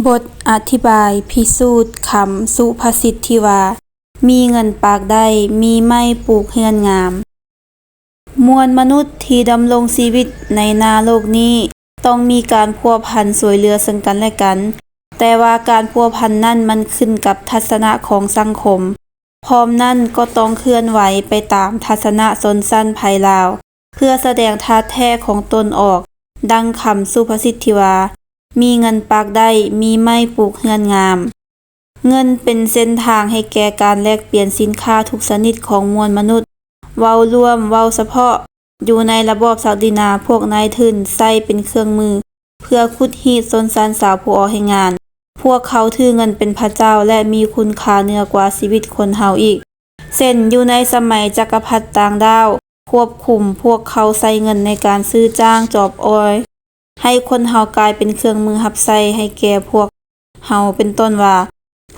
ບົດອະທິບາຍພິສູດຄຳສຸພາສິດທີ່ວ່າ ມີເງິນປາກໄດ້, ມີໄມ້ປູກເຮືອນງາມ. ມວນມະນຸດທີ່ດຳລົງຊີວິດໃນໜ້າໂລກນີ້ ຕ້ອງມີການພົວພັນຊ່ວຍເຫຼືອເຊິ່ງກັນແລະກັນ, ແຕ່ວ່າການພົວພັນນັ້ນມັນຂຶ້ນກັບທັດສະນະຂອງສັງຄົມ, ພ້ອມນັ້ນກໍຕ້ອງເຄື່ອນໄຫວໄປຕາມທັດສະນະຊົນຊັ້ນໃຜລາວ ເພື່ອສະແດງທ່າແທ້ຂອງຕົນອອກ, ດັ່ງຄຳສຸພາສິດທີ່ວ່າ ມີເງິນປາກໄດ້, ມີໄມ້ປູກເຮືອນງາມ. ເງິນເປັນເສັ້ນທາງໃຫ້ແກ່ການແລກປ່ຽນສິນຄ້າທຸກຊະນິດຂອງມວນມະນຸດ. ເວົ້າລວມ, ເວົ້າສະເພາະ, ຢູ່ໃນລະບອບສັກດິນາ, ພວກນາຍທຶນໃຊ້ເປັນເຄື່ອງມືເພື່ອຂຸດຮີດຊົນຊັ້ນຊາວຜູ້ອອກແຮງງານ. ພວກເຂົາຖືເງິນເປັນພະເຈົ້າ ແລະ ມີຄຸນຄ່າເໜືອກວ່າຊີວິດຄົນເຮົາອີກ. ເຊັ່ນ, ຢູ່ໃນສະໄໝຈັກກະພັດຕ່າງດ້າວຄວບຄຸມ, ພວກເຂົາໃຊ້ເງິນໃນການຊື້ຈ້າງຈອບອອຍ ໃຫ້ຄົນເຮົາກາຍເປັນເຄື່ອງມືຮັບໃຊ້ໃຫ້ແກ່ພວກເຮົາ, ເປັນຕົ້ນວ່າ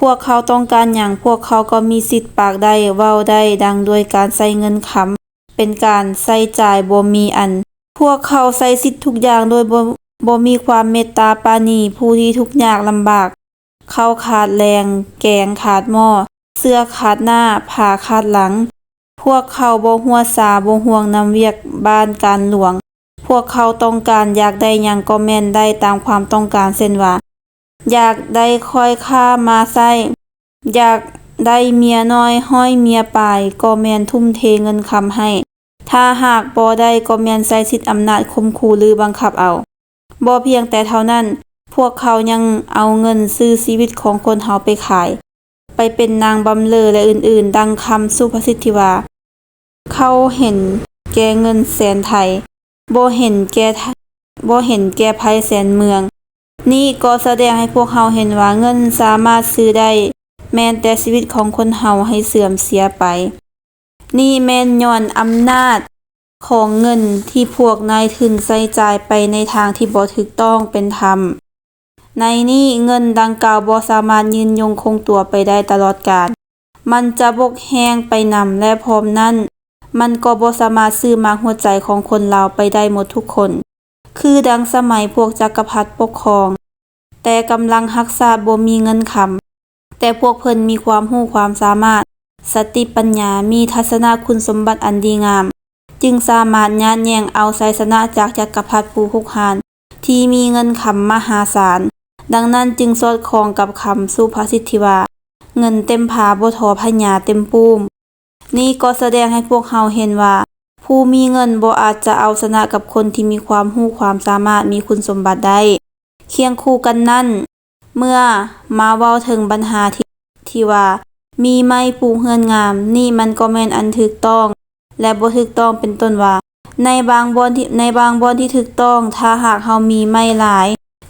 ພວກເຂົາຕ້ອງການຫຍັງ, ພວກເຂົາກໍມີສິດປາກໄດ້, ເວົ້າໄດ້, ດັ່ງດ້ວຍການໃຊ້ເງິນຄຳເປັນການໃຊ້ຈ່າຍບໍ່ມີອັນ. ພວກເຂົາໃຊ້ສິດທຸກຢ່າງໂດຍບໍ່, ບໍ່ມີຄວາມເມດຕາປານີຜູ້ທີ່ທຸກຍາກລຳບາກ. ເຂົ້າຂາດແລ້ງ, ແກງຂາດໝໍ້, ເສື້ອຂາດໜ້າ, ຜ້າຂາດຫຼັງ. ພວກເຂົາບໍ່ຫົວຊາ, ບໍ່ຫ່ວງນຳວຽກບ້ານການຫຼວງ. ພວກເຂົາຕ້ອງການຢາກໄດ້ຫຍັງກໍແມ່ນໄດ້ຕາມຄວາມຕ້ອງການ, ເຊັ່ນວ່າ ຢາກໄດ້ຂ້ອຍຂ້າມາໃຊ້, ຢາກໄດ້ເມຍນ້ອຍຮ້ອຍເມຍປາຍ, ກໍແມ່ນທຸ່ມເທເງິນຄຳໃຫ້. ຖ້າຫາກບໍ່ໄດ້, ກໍແມ່ນໃຊ້ສິດອຳນາດຂົ່ມຂູ່ ຫຼື ບັງຄັບເອົາ. ບໍ່ພຽງແຕ່ເທົ່ານັ້ນ, ພວກເຂົາຍັງເອົາເງິນຊື້ຊີວິດຂອງຄົນເຮົາໄປຂາຍ, ໄປເປັນນາງບຳເລີ ແລະ ອື່ນໆ, ດັ່ງຄຳສຸພາສິດທີ່ວ່າ ເຂົາເຫັນແກ່ເງິນແສນໄທ, ບໍ່ເຫັນແກ່, ບໍ່ເຫັນແກ່ໄພແສນເມືອງ. ນີ້ກໍສະແດງໃຫ້ພວກເຮົາເຫັນວ່າເງິນສາມາດຊື້ໄດ້ແມ່ນແຕ່ຊີວິດຂອງຄົນເຮົາໃຫ້ເສື່ອມເສຍໄປ. ນີ້ແມ່ນຍ້ອນອຳນາດຂອງເງິນທີ່ພວກນາຍທຶນໃຊ້ຈ່າຍໄປໃນທາງທີ່ບໍ່ຖືກຕ້ອງເປັນທຳ. ໃນນີ້ເງິນດັ່ງກ່າວບໍ່ສາມາດຍືນຍົງຄົງຕົວໄປໄດ້ຕະຫຼອດການ. ມັນຈະບົກແຫ້ງໄປນຳ ແລະ ພ້ອມນັ້ນ, ມັນກໍບໍ່ສາມາດຊື້ໝາກຫົວໃຈຂອງຄົນລາວໄປໄດ້ໝົດທຸກຄົນ. ຄືດັ່ງສະໄໝພວກຈັກກະພັດປົກຄອງ, ແຕ່ກຳລັງຮັກຊາດບໍ່ມີເງິນຄຳ, ແຕ່ພວກເພິ່ນມີຄວາມຮູ້ຄວາມສາມາດ, ສະຕິປັນຍາ, ມີທັດສະນະຄຸນສົມບັດອັນດີງາມ, ຈຶ່ງສາມາດຍາດແຍ່ງເອົາໄຊຊະນະຈາກຈັກກະພັດຜູ້ຮຸກຮານທີ່ມີເງິນຄຳມະຫາສານ. ດັ່ງນັ້ນຈຶ່ງສອດຄ່ອງກັບຄຳສຸພາສິດທີ່ວ່າ ເງິນເຕັມຜາບໍ່ທໍ່ພະຍາເຕັມປຸ້ມ. ນີ້ກໍສະແດງໃຫ້ພວກເຮົາເຫັນວ່າ ຜູ້ມີເງິນບໍ່ອາດຈະເອົາຊະນະກັບຄົນທີ່ມີຄວາມຮູ້ຄວາມສາມາດ, ມີຄຸນສົມບັດໄດ້. ຄຽງຄູ່ກັນນັ້ນ, ເມື່ອມາເວົ້າເຖິງບັນຫາທີ່, ທີ່ວ່າ ມີໄມ້ປູກເຮືອນງາມ, ນີ້ມັນກໍແມ່ນອັນຖືກຕ້ອງ ແລະ ບໍ່ຖືກຕ້ອງ, ເປັນຕົ້ນວ່າ ໃນບາງບ່ອນທີ່, ໃນບາງບ່ອນທີ່ຖືກຕ້ອງ, ຖ້າຫາກເຮົາມີໄມ້ຫຼາຍ,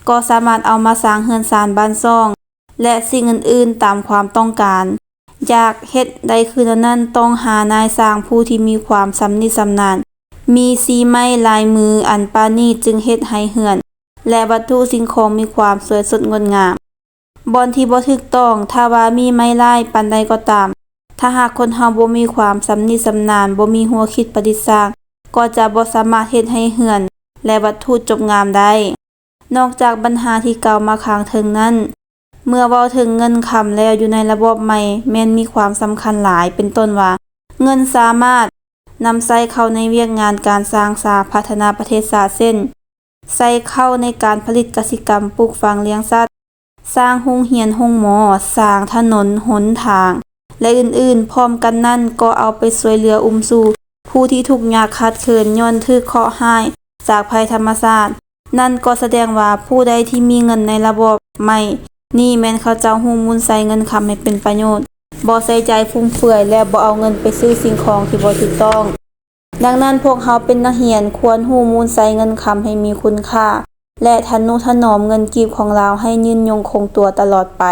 ກໍສາມາດເອົາມາສ້າງເຮືອນຊານບ້ານຊ່ອງ ແລະ ສິ່ງອື່ນໆຕາມຄວາມຕ້ອງການ. ຢາກເຮັດໄດ້ຄືແນວນັ້ນ, ຕ້ອງຫານາຍຊ່າງຜູ້ທີ່ມີຄວາມຊຳນິຊຳນານ, ມີສີໄມ້ລາຍມືອັນປານີດ, ຈຶ່ງເຮັດໃຫ້ເຮືອນ ແລະ ວັດຖຸສິ່ງຂອງມີຄວາມສວຍສົດງົດງາມ. ບ່ອນທີ່ບໍ່ຖືກຕ້ອງ, ຖ້າວ່າມີໄມ້ຫຼາຍປານໃດກໍຕາມ, ຖ້າຫາກຄົນເຮົາບໍ່ມີຄວາມຊຳນິຊຳນານ, ບໍ່ມີຫົວຄິດປະດິດສ້າງ, ກໍຈະບໍ່ສາມາດເຮັດໃຫ້ເຮືອນ ແລະ ວັດຖຸຈົບງາມໄດ້. ນອກຈາກບັນຫາທີ່ກ່າວມາຂ້າງເທິງນັ້ນ, ເມື່ອເວົ້າເຖິງເງິນຄຳແລ້ວ, ຢູ່ໃນລະບອບໃໝ່ແມ່ນມີຄວາມສຳຄັນຫຼາຍ, ເປັນຕົ້ນວ່າ ເງິນສາມາດນຳໃຊ້ເຂົ້າໃນວຽກງານການສ້າງສາພັດທະນາປະເທດຊາດ, ເຊັ່ນ ໃຊ້ເຂົ້າໃນການຜະລິດກະສິກຳ, ປູກຝັງລ້ຽງສັດ, ສ້າງໂຮງຮຽນໂຮງໝໍ, ສ້າງຖະໜົນຫົນທາງ ແລະ ອື່ນໆ. ພ້ອມກັນນັ້ນກໍເອົາໄປຊ່ວຍເຫຼືອອຸ້ມຊູຜູ້ທີ່ທຸກຍາກຂາດເຂີນຍ້ອນຖືກເຄາະຮ້າຍຈາກໄພທຳມະຊາດ. ນັ້ນກໍສະແດງວ່າຜູ້ໃດທີ່ມີເງິນໃນລະບອບໃໝ່ນີ້ແມ່ນເຂົາເຈົ້າຮູ້ມູນໃຊ້ເງິນຄຳໃຫ້ເປັນປະໂຫຍດ, ບໍ່ໃຊ້ຈ່າຍຟຸມເຟືອຍ ແລະ ບໍ່ເອົາເງິນໄປຊື້ສິ່ງຂອງທີ່ບໍ່ຖືກຕ້ອງ. ດັ່ງນັ້ນ, ພວກເຮົາເປັນນັກຮຽນຄວນຮູ້ມູນໃຊ້ເງິນຄຳໃຫ້ມີຄຸນຄ່າ ແລະ ທະນຸຖະໜອມເງິນກີບຂອງລາວໃຫ້ຍືນຍົງຄົງຕົວຕະຫຼອດໄປ.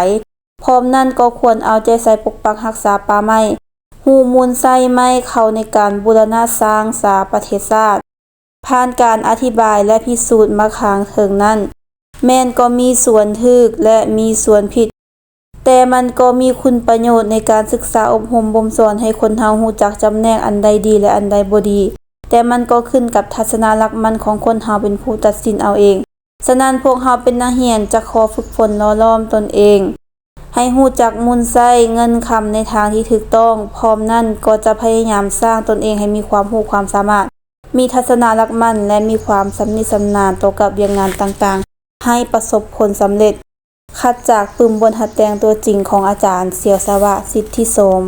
ພ້ອມນັ້ນກໍຄວນເອົາໃຈໃສ່ປົກປັກຮັກສາປ່າໄມ້, ຮູ້ມູນໃຊ້ໄມ້ເຂົ້າໃນການບູລະນະສ້າງສາປະເທດຊາດ. ຜ່ານການອະທິບາຍ ແລະ ພິສູດມາຂ້າງເທິງນັ້ນ, ແມ່ນກໍມີສ່ວນຖືກ ແລະ ມີສ່ວນຜິດ, ແຕ່ມັນກໍມີຄຸນປະໂຫຍດໃນການສຶກສາອົບຮົມບົ່ມສອນໃຫ້ຄົນເຮົາຮູ້ຈັກຈຳແນກອັນໃດດີ ແລະ ອັນໃດບໍ່ດີ, ແຕ່ມັນກໍຂຶ້ນກັບທັດສະນະຫຼັກໝັ້ນຂອງຄົນເຮົາເປັນຜູ້ຕັດສິນເອົາເອງ. ສະນັ້ນ, ພວກເຮົາເປັນນັກຮຽນຈະຂໍຝຶກຝົນຫຼໍ່ຫຼອມຕົນເອງ ໃຫ້ຮູ້ຈັກໝູນໃຊ້ເງິນຄຳໃນທາງທີ່ຖືກຕ້ອງ, ພ້ອມນັ້ນກໍຈະພະຍາຍາມສ້າງຕົນເອງໃຫ້ມີຄວາມຮູ້ຄວາມສາມາດ, ມີທັດສະນະຫຼັກໝັ້ນ ແລະ ມີຄວາມຊຳນິຊຳນານຕໍ່ກັບວຽກງານຕ່າງໆ ໃຫ້ປະສົບຜົນສຳເລັດ. ຂັດຈາກປຶ້ມບົນຫັດແຕ່ງຕົວຈິງຂອງອາຈານ ສຽວສະວະ ສິດທິໂສມ.